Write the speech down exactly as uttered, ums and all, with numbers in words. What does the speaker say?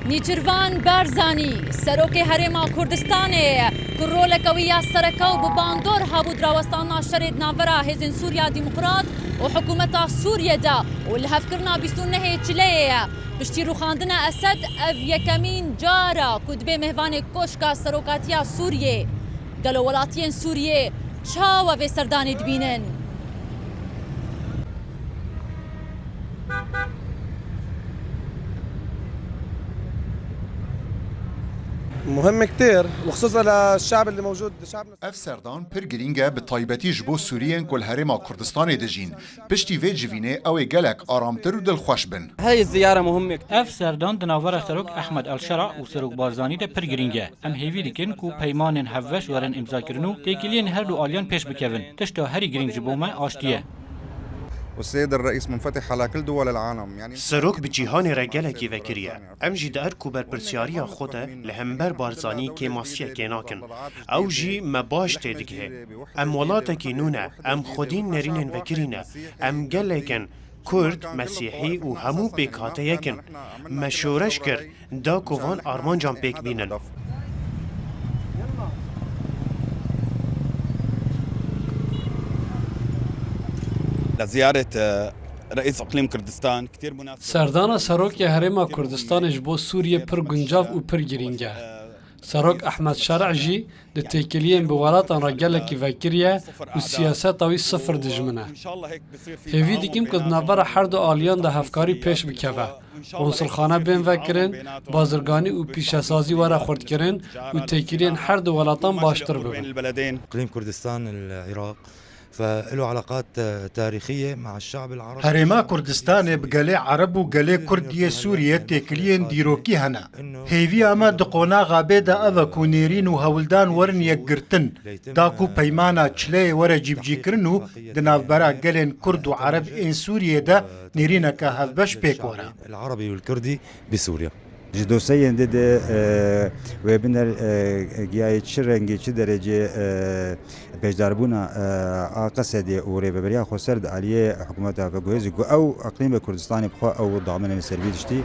Nîçirvan Barzanî, Serokê Herêma Kurdistanê, ku roleke wî ya sereke û bi bandor hebû di rawestandina şerê di navbera Hêzên Sûriya Demokrat û hikûmeta Sûriyê de û lihevkirina bîst û nehê Çileyê ye. Piştî rûxandina Esed, ev yekemîn car e ku dibê mêvanê Koşka Serokatiya Sûriyê. Gelo welatiyên Sûriyê çawa vê serdanê dibînin? مهمة كتير، وخصوصا للشعب اللي موجود، شعبنا. Ev serdan pir girîng e, bi taybetî ji bo Sûriyên ku li Herêma Kurdistanê dijîn. Piştî vê civînê ew ê gelek aramtir û dilxweş bin. هاي الزيارة مهمة كتير. Ev serdan di navbera Serok Ehmed El Şera û Serok Barzanî de pir girîng e. Em hêvî dikin ku peymanên hevbeş werin îmzakirin û têkiliyên her du aliyan pêş bikevin. Tişta herî girîng ji bo me aştî ye. والسيد الرئيس منفتح على كل دول العالم، يعني. Serok bi cîhanê re gelekî vekirî ye. Em jî di erk û berpirsiyariya xwe de li hember Barzanî kêmasiyekê nakin. Ew jî me baş têdigihê. Em welatekî nû ne, em xwedî nêrînên vekirî ne. Em gelek in, Kurd, Mesîhî û hemû pêkhate yek in. Me şoreş kir, da ku van armancan pêk bînin. لزيارة، آه، رئيس إقليم كردستان كتير مناسبة. Serdana Serokê Herêma Kurdistanê ji bo Sûriyê pir guncav û pir girîng e. Serok Ehmed Şer'a jî di têkiliyên bi welatan re gelekî vekiriye û siyaseta wî sifir dijmin e. Hêvî dikim ku di navbera her du aliyan de hevkarî pêş bikeve, konsulxane bên vekirin, bazirganî û pîşesazî were xurtkirin û têkiliyên her du welatan baştir bibin. إقليم كردستان العراق فله علاقات تاريخية مع الشعب العربي. Herêma Kurdistanê bi gelê Ereb û gelê Kurd yê Sûriyê têkiliyên dîrokî hene. Hêviya me di qonaxa bê de ev e ku nêrîn û hewldan werin yekgirtin, da ku peymana Çileyê were cîbicîkirin û di navbera gelên Kurd û Ereb ên Sûriyê de nêrîneke hevbeş pêk were. العربي والكردي بسوريا. Ji dosyeyên di de, e, wê biner, e, giyayê çi rengê, çi derecê, e, beşdarbûna, e, a Qesedê û rêveberiya xweser di aliyê hikûmeta veguhêzî ku ew eqlîmê Kurdistanê bi xwe ew daminên servî diştî.